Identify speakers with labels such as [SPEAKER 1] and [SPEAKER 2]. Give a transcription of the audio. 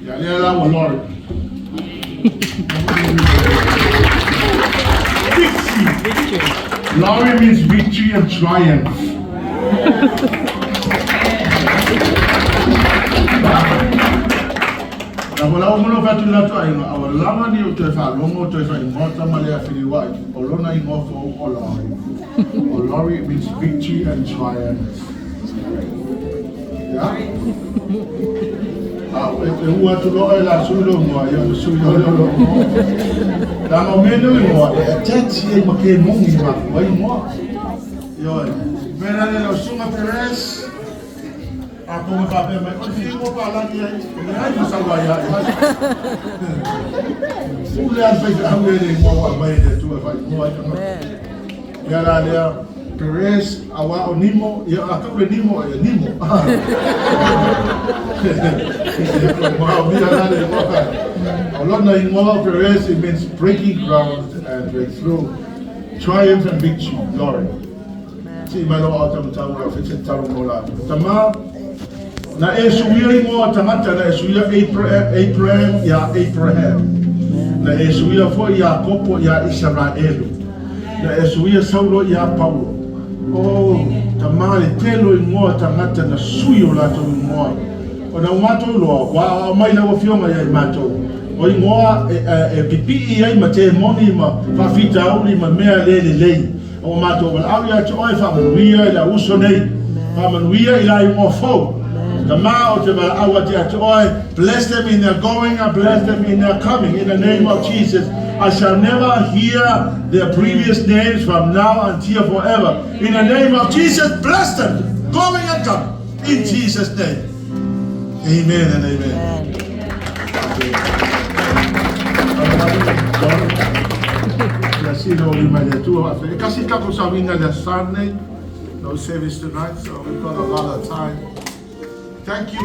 [SPEAKER 1] Ia lea la ua Lori. Victory. Lori means victory and triumph. Na wala o mono fatu la to ainga a wala ni o te whalongo te whaingoa tama le a whiriwai o lona ingoa fou o Lori. O Lori means victory and triumph. Yeah? A e ua atu loa e la sui lo ngoa ia o sui lo lo lo ngoa. La no me no ngoa e attach e ma ke mongi ma wai ngoa. Ioe. Mena le lo sunga Perez. A ko me pape mai o fi mo pa la ni ai. Me ai ma sa wa ya. Ule al fai au e le ngoa wa mai le tu e fai ngoa i kanga. Ia la lea Perez awa o Nimo, ia a ka ule Nimo e Nimo. Ma o mia la le ngoa. O lona ingoa Perez, it means breaking ground and breakthrough. Triumph and victory, glory. Si mai lo au tamatau o white taro mo la. Tama, na e suia ingoa tangata, na e suia Abraham ia Abraham. Na e suia foi ia Kopo ia Israelu. Na e suia Saulo ia Paulo. O tama le telo ingoa tangata na sui o latou ingoa. O na matou loa, wa mai lau afioga ia i matou. O ingoa e pipii ai ma te moni ma whawhitauli ma mea le le lei. O matou wala au ia te oe whaamanuia i la uso nei. Whaamanuia i la ingoa fou. Tama o te wala au ate ate oe. Bless them in their going and bless them in their coming. In the name of Jesus. I shall never hear their previous names from now until forever. In the name of Jesus, bless them. Going and coming. In Jesus' name. Amen and amen. Amen. No service tonight, so we've got a lot of time. Thank you.